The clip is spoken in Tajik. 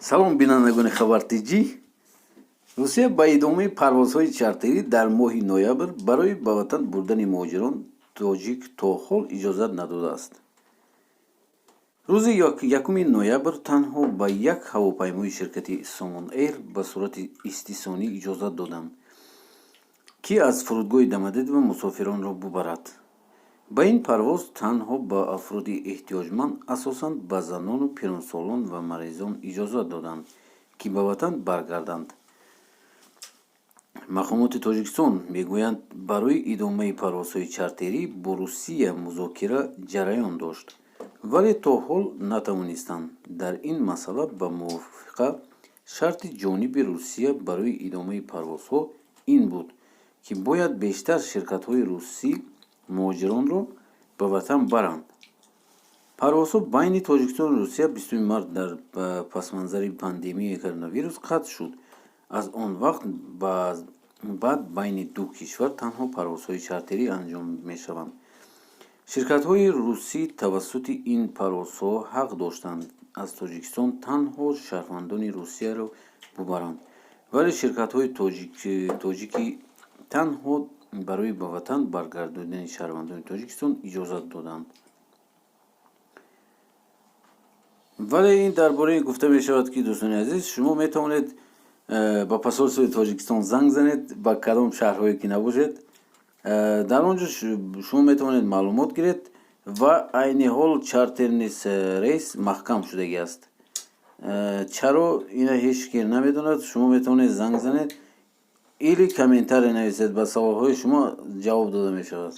Салом, бинандагони Хабар Тҷ. Русия ба идомаи парвозҳои чартерӣ дар моҳи ноябр барои ба ватан бурдани муҳоҷирон тоҷик то ҳол иҷозат надодааст. Рӯзи 1 ноябр танҳо ба як ҳавопаймои ширкати Сомон Эйр ба сурати истисноӣ иҷозат доданд, ки аз фурудгоҳи Домодедово мусофиронро бубарад. Ба ин парвоз танҳо ба афроди эҳтиёҷманд, асосан ба занону пиронсолон ва маризон иҷозат доданд, ки ба ватан баргарданд. Мақомоти Тоҷикистон мегӯянд, барои идомаи парвозҳои чартерӣ бо Русия музокира ҷараён дошт, вале то ҳол натавонистанд дар ин масъала ба мувофиқа. Шарти ҷониби Русия барои идомаи парвозҳо ин буд, ки бояд бештар ширкатҳои русӣ муҳоҷиронро ба ватан баранд. Парвозҳо байни Тоҷикистону Русия 20 март дар пасманзари пандемияи коронавирус қатъ шуд. Аз он вақт баъд байни ду кишвар танҳо парвозҳои чартерӣ анҷом мешаванд. Ширкатҳои русӣ тавассути ин парвозҳо ҳақ доштанд аз Тоҷикистон танҳо шаҳрвандони Русияро бубаранд, вале ширкатҳои тоҷикӣ танҳо барои ба ватан баргардонидани шаҳрвандони Тоҷикистон иҷозат доданд. Вале ин дар бораи гуфта мешавад, ки, дӯстони азиз, шумо метавонед ба посольствои Тоҷикистон занг занед, ба кадом шаҳрҳое ки набошед, дар он ҷо шумо метавонед маълумот гиред. Ва айни ҳол чартерный рейс маҳкам шудагӣ аст. Чаро, ина ҳеҷ ки намедонад. Шумо метавонед занг занед или комментарий нависед, ба саволҳои шумо ҷавоб дода мешавад.